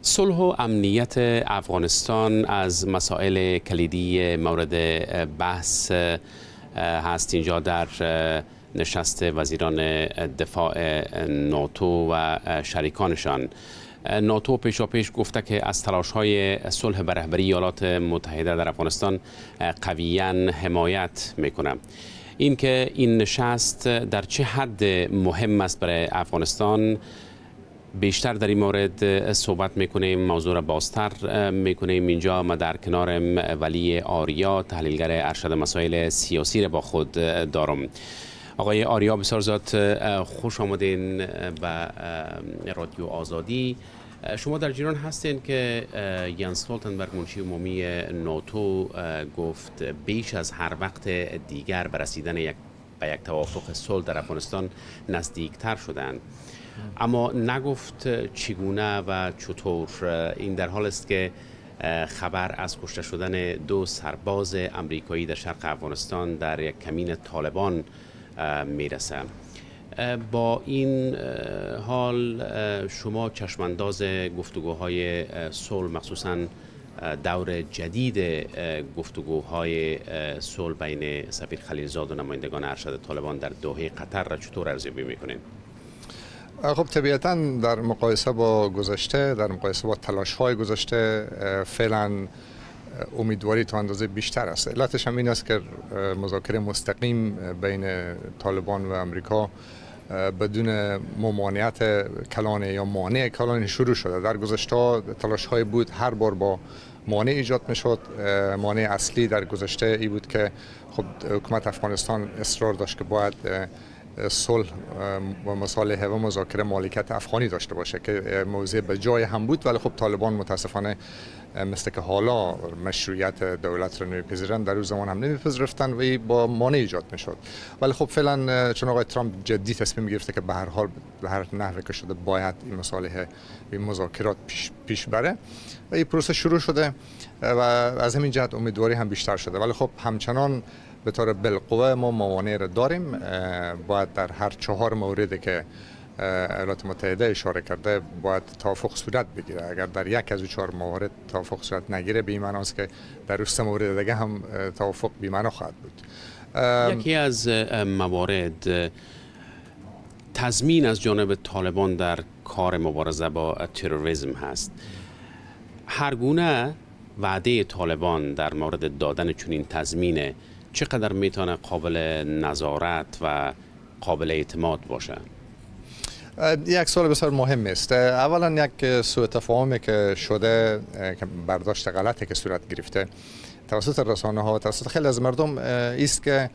صلح و امنیت افغانستان از مسائل کلیدی مورد بحث هست اینجا در نشست وزیران دفاع ناتو و شریکانشان. ناتو پیشاپیش گفته که از تلاش‌های صلح به رهبری ایالات متحده در افغانستان قویاً حمایت میکنه. اینکه این نشست در چه حد مهم است برای افغانستان، بیشتر در این مورد صحبت میکنیم، موضوع را بازتر میکنیم. اینجا ما در کنارم ولی آریا، تحلیلگر ارشد مسائل سیاسی را با خود دارم. آقای آریا، بسیار زیاد خوش آمدین به رادیو آزادی. شما در جریان هستین که ینس ستولتنبرگ، منشی عمومی ناتو، گفت بیش از هر وقت دیگر به رسیدن به یک توافق صلح در افغانستان نزدیکتر شدند، اما نگفت چگونه و چطور. این در حال است که خبر از کشته شدن 2 سرباز امریکایی در شرق افغانستان در یک کمین طالبان میرسه. با این حال شما چشمانداز گفتگوهای صلح، مخصوصا دور جدید گفتگوهای صلح بین سفیر خلیلزاد و نمایندگان ارشد طالبان در دوحه قطر را چطور ارزیابی میکنید؟ خب طبیعتا در مقایسه با گذشته، در مقایسه با تلاش های گذشته، فعلا امیدواری تا اندازه بیشتر است. علتش هم این است که مذاکره مستقیم بین طالبان و امریکا بدون ممانعت کلان یا مانع کلان شروع شده. در گذشته تلاش های بود، هر بار با مانع ایجاد میشد. مانع اصلی در گذشته ای بود که خب حکومت افغانستان اصرار داشت که باید صلح و مصالحه و مذاکره مالکیت افغانی داشته باشه که موضع به جای هم بود، ولی خب طالبان متاسفانه مثل که حالا مشروعیت دولت رو نمیپذیرن، در اون زمان هم نمیپذیرفتن و با مانع ایجاد میشد. ولی خب فعلا چون آقای ترامپ جدی تصمیم گرفته که به هر حال به هر نحوی که شده باید این مصالحه این مذاکرات پیش بره و این پروسه شروع شده و از همین جهت امیدواری هم بیشتر شده. ولی خب همچنان به طور بالقوه ما موانع را داریم. باید در هر 4 موردی که ایالات متحده اشاره کرده باید توافق صورت بگیره. اگر در یک از 4 موارد توافق صورت نگیره، به این معنی است که در 3 مورد دیگه هم توافق بی معنا خواهد بود. یکی از موارد تضمین از جانب طالبان در کار مبارزه با تروریسم هست. هر گونه وعده طالبان در مورد دادن چنین تضمین چقدر میتونه قابل نظارت و قابل اعتماد باشه؟ یک سوال بسیار مهم است. اولا یک سوء تفاهمی که شده، که برداشت غلطی که صورت گرفته توسط رسانه ها و توسط خیلی از مردم است که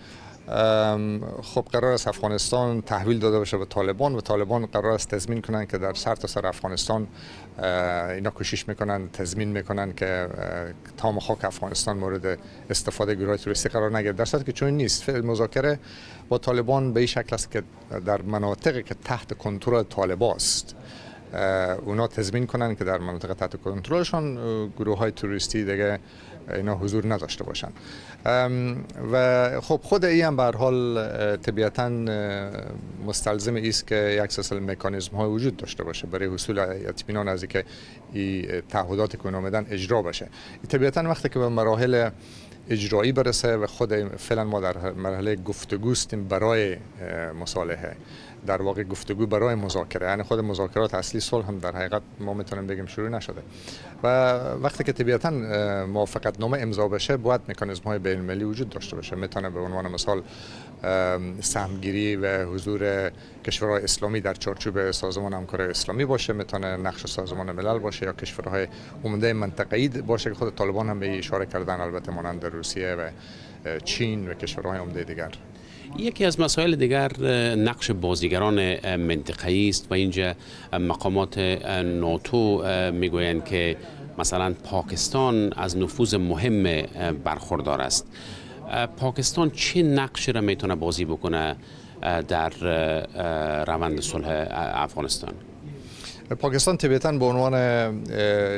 خب قرار است افغانستان تحویل داده باشه به طالبان و طالبان قرار است تضمین کنن که در سرتاسر افغانستان اینا کوشش میکنن تضمین میکنن که تمام خاک افغانستان مورد استفاده گروه‌های تروریستی قرار نگیره، در صورتی که چنین نیست. مذاکره با طالبان به این شکل است که در مناطقی که تحت کنترل طالبان است اونا تضمین کنن که در مناطق تحت کنترلشان گروه های تروریستی دیگه اینا حضور نداشته باشن. و خب خود ای هم به هر حال طبیعتا مستلزم است که یک سلسله مکانیزم های وجود داشته باشه برای حصول اطمینان از اینکه این تعهدات که اونا میدن اجرا بشه. طبیعتا وقتی که به مراحل اجرایی برسه و خود فعلا ما در مرحله گفتگو هستیم برای مصالحه، در واقع گفتگو برای مذاکره، یعنی خود مذاکرات اصلی صلح هم در حقیقت ما میتونیم بگیم شروع نشده. و وقتی که طبیعتا موافقت نامه امضا بشه باید مکانیزم های بین المللی وجود داشته باشه. میتونه به عنوان مثال سهمگیری و حضور کشورهای اسلامی در چارچوب سازمان همکاری اسلامی باشه، میتونه نقش سازمان ملل باشه یا کشورهای عمده منطقه‌ای باشه که خود طالبان هم به اشاره کردن، البته مانند روسیه و چین و کشورهای عمده دیگر. یکی از مسائل دیگر نقش بازیگران منطقه‌ای است و اینجا مقامات ناتو میگویند که مثلا پاکستان از نفوذ مهم برخوردار است. پاکستان چه نقشی را میتونه بازی بکنه در روند صلح افغانستان؟ پاکستان طبیعتاً به عنوان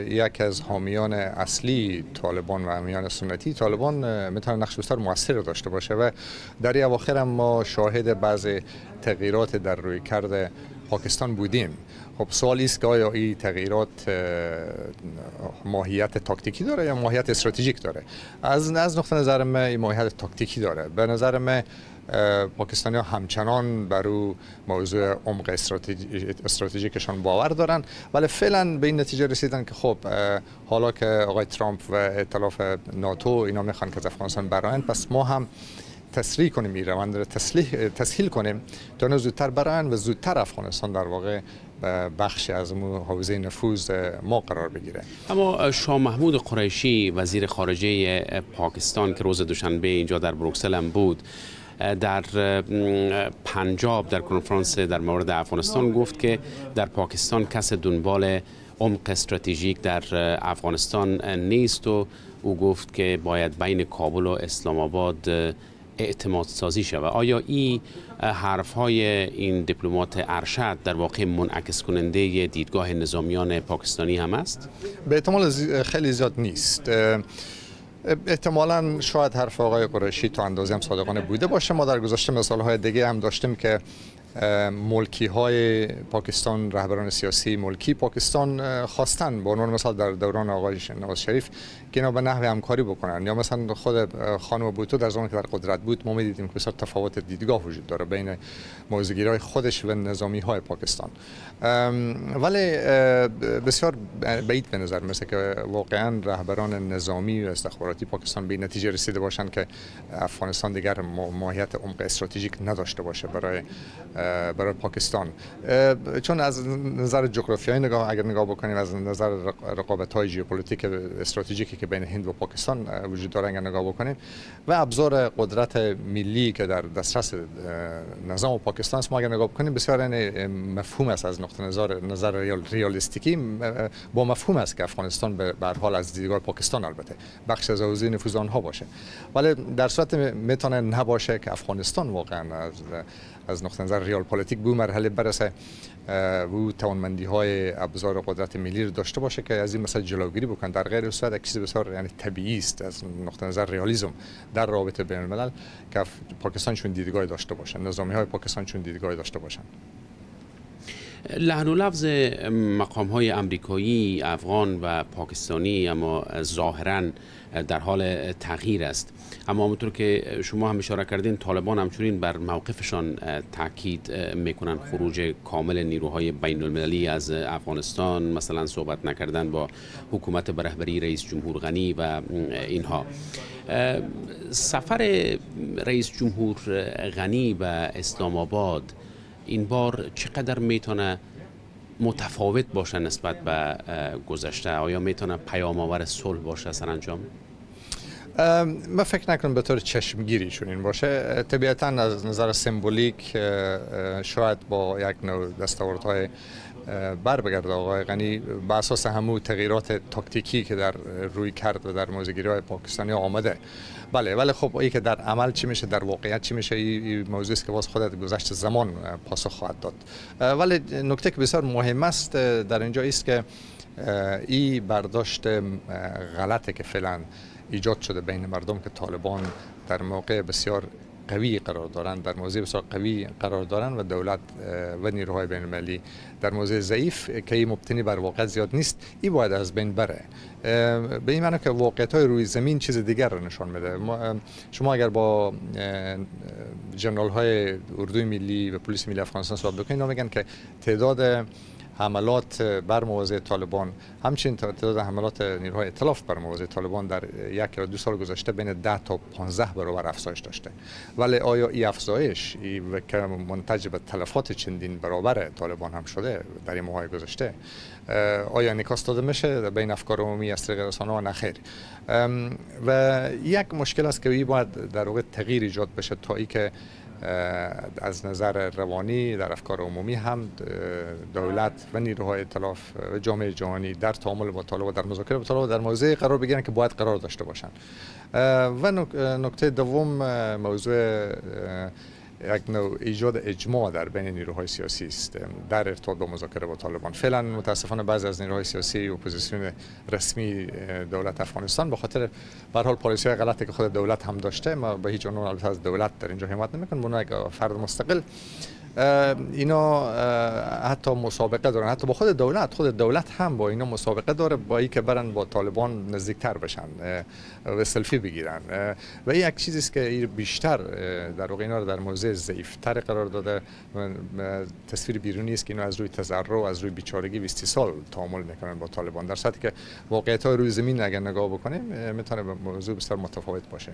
یک از حامیان اصلی طالبان و حامیان سنتی طالبان میتونه نقش بسیار موثر داشته باشه و در این اواخر هم ما شاهد بعض تغییرات در رویکرد پاکستان بودیم. خب سوال است که آیا این تغییرات ماهیت تاکتیکی داره یا ماهیت استراتژیک داره؟ از نقطه نظر من این ماهیت تاکتیکی داره. به نظر من پاکستانی ها همچنان بر او موضوع عمق استراتژیکشان باور دارن، ولی فعلا به این نتیجه رسیدن که خب حالا که آقای ترامپ و ائتلاف ناتو اینا میخوان که از افغانستان برآیند، پس ما هم تسریع کنیم، این روند رو تسهیل کنیم تا اینا زودتر برآیند و زودتر افغانستان در واقع بخشی از حوزه نفوذ ما قرار بگیره. اما شاه محمود قریشی وزیر خارجه پاکستان که روز دوشنبه اینجا در بروکسل هم بود، در پنجاب در کنفرانس در مورد افغانستان گفت که در پاکستان کس دنبال عمق استراتژیک در افغانستان نیست و او گفت که باید بین کابل و اسلام آباد اعتماد سازی شود. آیا این حرف های این دیپلمات ارشد در واقع منعکس کننده دیدگاه نظامیان پاکستانی هم است؟ به احتمال خیلی زیاد نیست. احتمالاً شاید حرف آقای قریشی تا اندازه هم صادقانه بوده باشه. ما در گذشته مثال‌های دیگه هم داشتیم که ملکی های پاکستان، رهبران سیاسی ملکی پاکستان خواستن به عنوان مثال در دوران آقای نواز شریف که اینا به نحو همکاری بکنن، یا مثلا خود خانم بوتو در زمانی که در قدرت بود ما می‌دیدیم که بسیار تفاوت دیدگاه وجود داره بین موضع‌گیری‌های خودش و نظامی های پاکستان. ولی بسیار بعید به نظر میرسه که واقعا رهبران نظامی و استخباراتی پاکستان به نتیجه رسیده باشند که افغانستان دیگر ماهیت عمق استراتژیک نداشته باشه برای پاکستان. چون از نظر جغرافیایی نگاه اگر نگاه بکنیم، از نظر رقابت‌های ژئوپلیتیک استراتژیکی که بین هند و پاکستان وجود داره اگر نگاه بکنیم و ابزار قدرت ملی که در دسترس نظام پاکستان است، ما اگر نگاه بکنیم بسیار مفهوم است از نقطه نظر ریالیستیکی با مفهوم است که افغانستان به هر حال از دیدگاه پاکستان البته بخش از حوزه نفوذ آنها باشه، ولی در صورت میتونه نباشه که افغانستان واقعا از نقطه نظر ریال پلیتیک به مرحله برسه و توانمندی های ابزار قدرت ملی رو داشته باشه که از این مسئله جلوگیری بکن. در غیر صورت یک چیز بسیار یعنی طبیعی است از نقطه نظر ریالیسم در رابطه بین الملل که پاکستان چون دیدگاهی داشته باشه، نظامی های پاکستان چون دیدگاهی داشته باشن. لحن و لفظ مقام های امریکایی، افغان و پاکستانی اما ظاهراً در حال تغییر است. اما همونطور که شما هم اشاره کردین، طالبان همچنین بر موقفشان تاکید میکنن، خروج کامل نیروهای بین المللی از افغانستان، مثلا صحبت نکردن با حکومت به رهبری رئیس جمهور غنی و اینها. سفر رئیس جمهور غنی به اسلام آباد این بار چقدر میتونه متفاوت باشه نسبت به گذشته؟ آیا میتونه پیام آور صلح باشه سرانجام؟ من فکر نکنم به طور چشمگیری چنین باشه. طبیعتا از نظر سمبولیک شاید با یک نوع دستاوردهای بر بگرده آقای غنی به اساس همو تغییرات تاکتیکی که در روی کرد و در موضع‌گیری‌های پاکستانی آمده. بله، ولی خب این که در عمل چی میشه، در واقعیت چی میشه، این موضوعی است که باز خودت گذشت زمان پاسخ خواهد داد. ولی نکته که بسیار مهم است در اینجا است که این برداشت غلطه که فعلا ایجاد شده بین مردم که طالبان در موقع بسیار قوی قرار دارند، در موضع بسیار قوی قرار دارند و دولت و نیروهای بین المللی در موضع ضعیف که این مبتنی بر واقعیت زیاد نیست، این باید از بین بره. به این معنی که واقعیت های روی زمین چیز دیگر رو نشان میده. شما اگر با جنرال های اردوی ملی و پلیس ملی افغانستان صحبت بکنید، اینا میگن که تعداد حملات بر مواضع طالبان، همچنین تعداد حملات نیروهای ائتلاف بر مواضع طالبان در 1 یا 2 سال گذشته بین 10 تا 15 برابر افزایش داشته. ولی آیا این افزایش که منتج به تلفات چندین برابر طالبان هم شده در این ماه‌های گذشته، آیا انعکاس داده میشه بین افکار عمومی از طریق رسانه‌ها؟ نه خیر. و یک مشکل است که این باید در واقع تغییر ایجاد بشه تا اینکه از نظر روانی در افکار عمومی هم دولت و نیروهای ائتلاف و جامعه جهانی در تعامل با طالبان، در مذاکره با طالبان، در موضع قرار بگیرن که باید قرار داشته باشند. و نکته دوم موضوع یک نوع ایجاد اجماع در بین نیروهای سیاسی است در ارتباط با مذاکره با طالبان. فعلا متاسفانه بعضی از نیروهای سیاسی اپوزیسیون رسمی دولت افغانستان به خاطر به هر حال پالیسی‌های غلطی که خود دولت هم داشته، ما به هیچ عنوان البته از دولت در اینجا حمایت نمی‌کنیم، به یک فرد مستقل اینا حتی مسابقه دارن، حتی با خود دولت، خود دولت هم با اینا مسابقه داره با ای که برن با طالبان نزدیکتر بشن و سلفی بگیرن و این یک چیزی است که بیشتر در واقع اینا رو در موضع ضعیفتر قرار داده. تصویر بیرونی است که اینا از روی تضرع، از روی بیچارگی و استیصال تعامل میکنن با طالبان، در صورتی که واقعیت های روی زمین اگر نگاه بکنیم میتونه موضوع بسیار متفاوت باشه.